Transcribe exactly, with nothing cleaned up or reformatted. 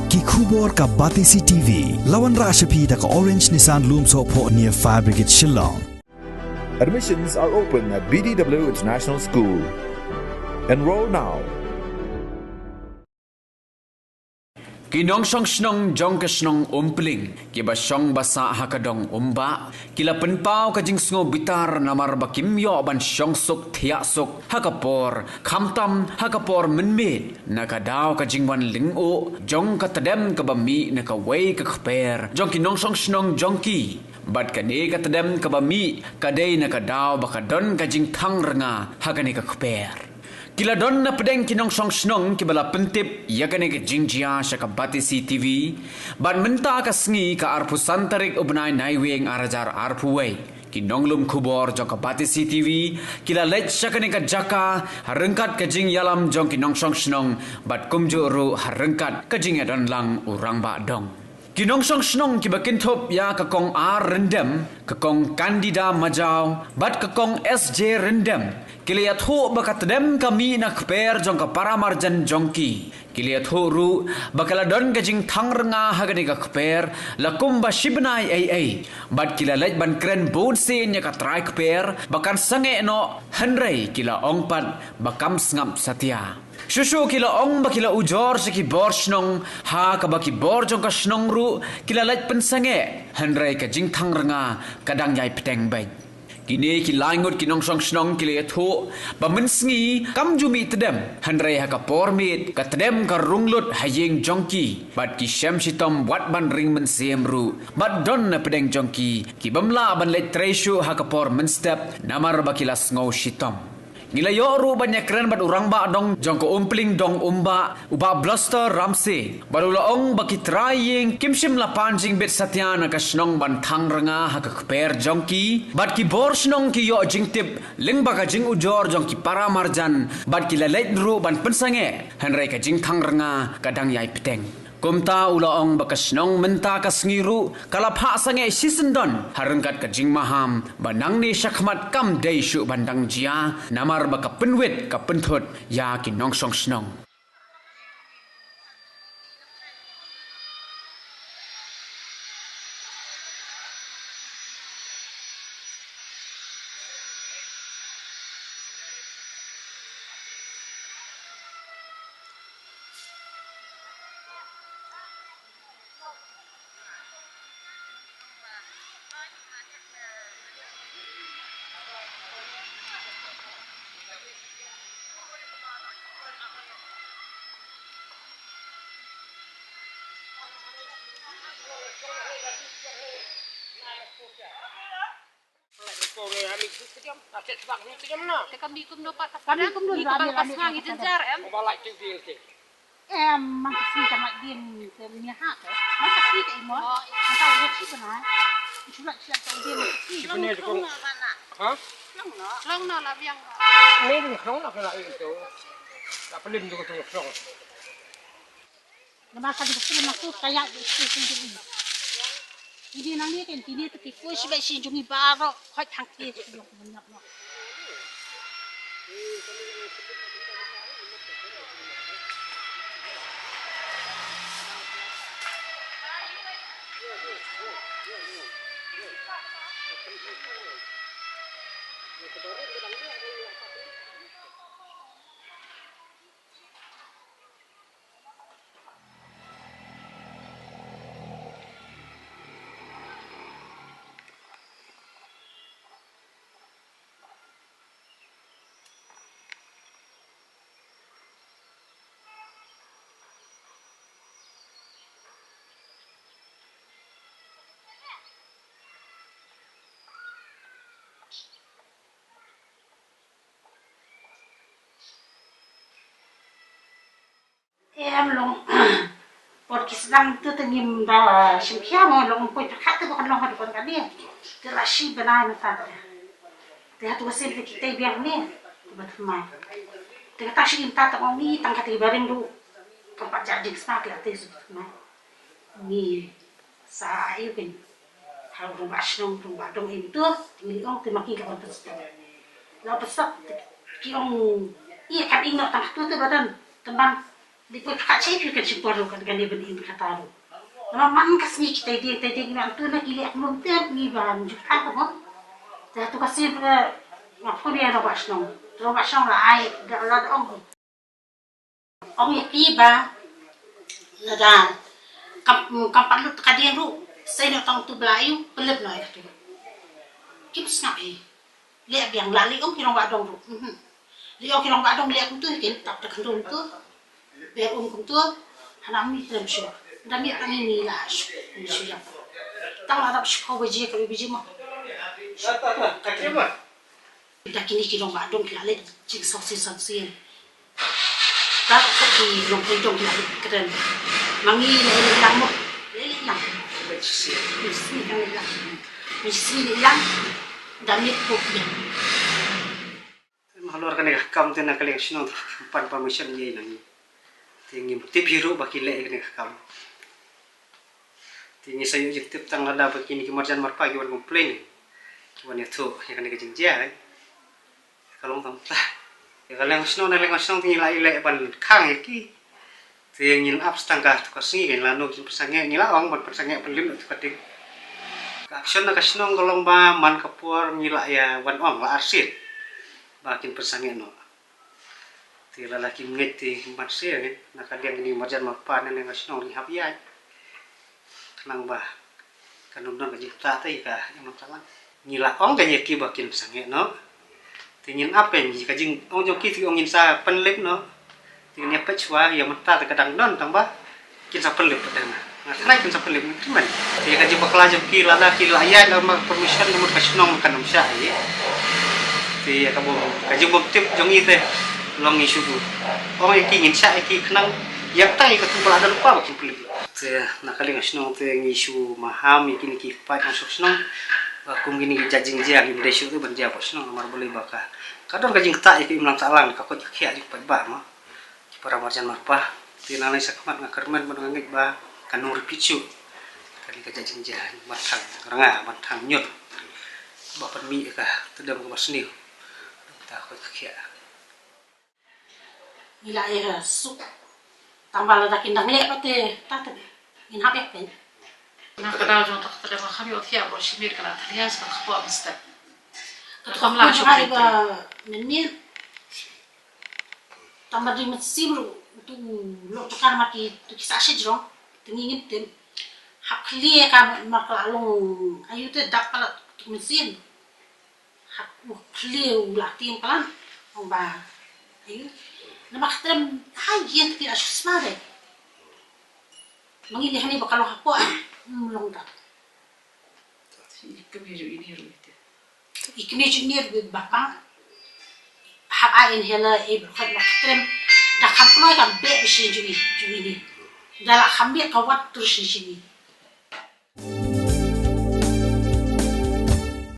Ki khubor ka Batesi T V. La wanrah sha phi da ka Orange Nissan Lumsohphoh near Fire Brigade Shillong. Admissions are open at B D W International School. Enroll now. Ki nongshong shnong jong ka shnong Umpling, kiba shong ba sah ha ka dong Umbah, ki la pynpaw ka jingsngew bitar namar ba kim ïoh ban shong suk thiah suk ha ka por, khamtam ha ka por mynmiet, na ka daw ka jingwan lyngngoh jong ka tdem kaba mih na kawei ka kper jong ki nongshong shnong jong ki. Bad kane ka tdem kaba mih ka dei na ka daw ba ka don ka jingthang rnga ha kane ka kper. Ki la don na pdeng ki nongshong shnong kiba la pyntip ïa kane ka jingjia sha ka Batesi T V. Bad mynta ka sngi ka arphew san tarik u bnai Naiwieng ar hajar arphew wei, ki nonglum khubor jong ka Batesi T V ki la leit sha kane ka jaka ha ryngkat ka jingïalam jong ki nongshong shnong bad kumjuh ruh ha ryngkat ka jingïadon lang u rangbah dong. Ki nongshong shnong kiba kynthup ïa ka Kong R Ryndem, ka Kong Candida Majaw bad ka Kong S J Ryndem, ki la ïathuh ba ka tdem ka mih na kper jong ka para marjan jong ki. Ki la ïathuh ruh ba ka la don ka jingthang rnga ha kane ka kper la kumba shi bnai ei ei, bad ki la leit ban kren bun sien ïa ka trai kper ba kan sangeh noh, hynrei ki la ong pat ba kam sngap satia. Shuh shuh ki la ong ba ki la ujor sha ki bor shnong ha kaba ki bor jong ka shnong ruh ki la leit pynsangeh, hynrei ka jingthang rnga ka dang ïai pteng beit. Kine ki lai ngut ki nongshong shnong ki la ïathuh ba mynsngi kam ju mih tdem, hynrei ha ka por miet ka tdem ka rung lut ha ïing jong ki, bad ki shem shitom wat ban ring mynsiem ruh, bad don na pdeng jong ki ki bym lah ban leit trei shuh ha ka por mynstep namar ba ki la sngew shitom. Ngi la ïoh ruh ban ïakren bad u rangbah dong jong ka Umpling dong Umbah, u Bah Bloster Ramsey. Bad u la ong ba ki trai ïing kim shym la pan jingbit satia na ka shnong ban thang rnga ha ka kper jong ki. Bad ki bor shnong ki ïoh jingtip lyngba ka jingujor jong ki para marjan, bad ki la leit ruh ban pynsangeh, hynrei ka jingthang rnga ka dang ïai pteng. Kumta u la ong ba ka shnong mynta ka sngi ruh ka la phah sangeh shisyndon ha ryngkat ka jingmaham ba nangne shakhmat kam dei shuh ban dang jia, namar ba ka pynwit ka pynthut ïa ki nongshong shnong. Te kam dei kumno pat, kam dei kumno, ngi ka bang ka sma ngi jynjar em. Em, man ka sngi ka mat dien te mia ha te. Man ka sngi te imo. Man ka sngi te na. Shu la shu la ka dien. Shu ne ko. Ha? Long no la biang. Ne ding long no ka la itu. La pelin tu tu long. Namar ka dei ka film aku kaya di sini sini. Ini nang ni kan kini tu ki koi sibek si jung i baroh khoi thang ki jung menyap no. Em long por ki sdang tu te ngim da shim khia mo long poi pyrkhat te ko kan long ha dukan kane. Te la shi bnai mynta te. Te ha tu ka sim te ki tei biang ne. Te ba thymmai. Te kata shi mynta te ong ngi tang kata ki barim ruh. Kam pat jah jingsma ki la te su ba thymmai. Ngi sa ai u kin. Ha u rangbah shnong, rangbah dong im tu, ngi ong te ma ki ka wan pynstop. La pynstop ki ong ïa kan ing noh tang tu te ba don tymban. Dei phi ka chei phi ka chipor ruh kan kane ban im kata ruh. Namar man ka sngi ki tei ding tei ding nang tu na ki leh kumno te ngi ba ju tang ka mo. Te tu ka sien phi nga phone ïa Robert Shnong. Robert Shnong la ai da la da ong. Ong ïa ki ba lada kam kam pat lut ka ding ruh sei noh tang tu bla ïu pynlip noh ïa ka tu. Kim sngap hi. Leh biang la leh ong ki rangbah dong ruh. Mhm. Leh ong ki rangbah dong leh kumtu hi kin tap ta khandong tu. Ber um kumtu. Hana mi trem shu. Da mi tang ni la shu. Shu ïa. Tang la dap shu ko baje ka baje mo. Da kine ki rangbah dong ki la leh jingsngewsih sngewsih. Ka ka ki long pui dong la kren. Ma ngi la ïa lang mo. La ïa lang. Ngi sngi ka ïa lang. Ngi sngi ïa lang. Da mit pok ïa. Halor kane ka kam te na ka liang shnong pan permission ïa nang. Te ngim tip hi ruh ba ki leh kane ka kam. Te ngi sa ïoh jingtip tang lada ba kine ki marjan marpa ki wan complain. Ki wan ïathuh ïa kane ka jingjia. Ka long tang ta. Ïa ka liang shnong na liang shnong te ngi la ïaleh ban khang ïa ki. Te ngin ap tang ka tu ka sngi ngin la no jin pynsangeh ngi la ong ban pynsangeh pynlip na tu ka ding. Ka action na ka shnong ka long ba man ka por ngi la ïa wan ong la arsien. Ba kin pynsangeh noh. Te la la kim ngeit te ban sngewsih ngeit na ka liang kine marjan marpa na liang ka shnong ri hap ïaid. Khnang ba kan ym don ka jingktah te ka ïa man ka lang. Ngi la ong ka ïa ki ba kin sangeh noh. Te ngin ap ka ïa ka jingong jong ki te ong ngin sa pynlip noh. Te ngin ïa peit shuwa ïa mynta te ka dang don tang ba kin sa pynlip pat dang. Nga tharai kin sa pynlip ngin kmen. Te ka jingbakla jong ki lada ki la ïaid la ma permission na mut ka shnong kan ym shah ïa. Te ka bym ka jingbymtip jong ngi te long ngi shu ong ïa ki ngin shah ïa ki khnang ïa tai ka tu ba la da lypa ba kin pynlip. Te na ka liang shnong te ngi shu maham ïa kine ki paid nongshong shnong. Ba kum kine ki jait jingjia ngim dei shuh te ban jia ba shnong namar balei ba ka ka don ka jingktah ïa ka imlang sahlang ka koit ka khiah jong ki paidbah ma. Ki para marjan marpa te nangne shakhmat nga kyrmen bad nga ngeit ba kan ym repeat shuh. Kane ka jait jingjia ban thang rnga ban thang ñiut ba pynmih ïa ka tdem kaba sniew. Dang ta koit ka khiah. Ngi la ïa suk tang ba lada kin dang leh ba te ta te ngin hap ïa pyn. Na ka daw jong ta ka tdem ka kham ïoh thiah ba shi miet ka la thylia sa ka khapoh ban step. Ka tu ka kham la shu ba mynnin. Tang ba dei mynsiem ruh tu lok tu kan ma ki tu ki sa shi jrong. Te ngi ngin tim hap khlieh ka ma ka la long ayu te dap ka la tu mynsiem. Hap u khlieh u la tim ka la ong ba ayu. Namar ka trem ha ïa ki la shu sma de. Ma ngi leh hani ba ka long hapoh long dap. I kmie jong ini ruh ite. I kmie jong ini ruh ba pang. Hap ai inhaler e ba khot ma ka trem. Da kham kloi ka beh ba shin jong i jong ini. Da la kham beh ka wat tur shin shin i.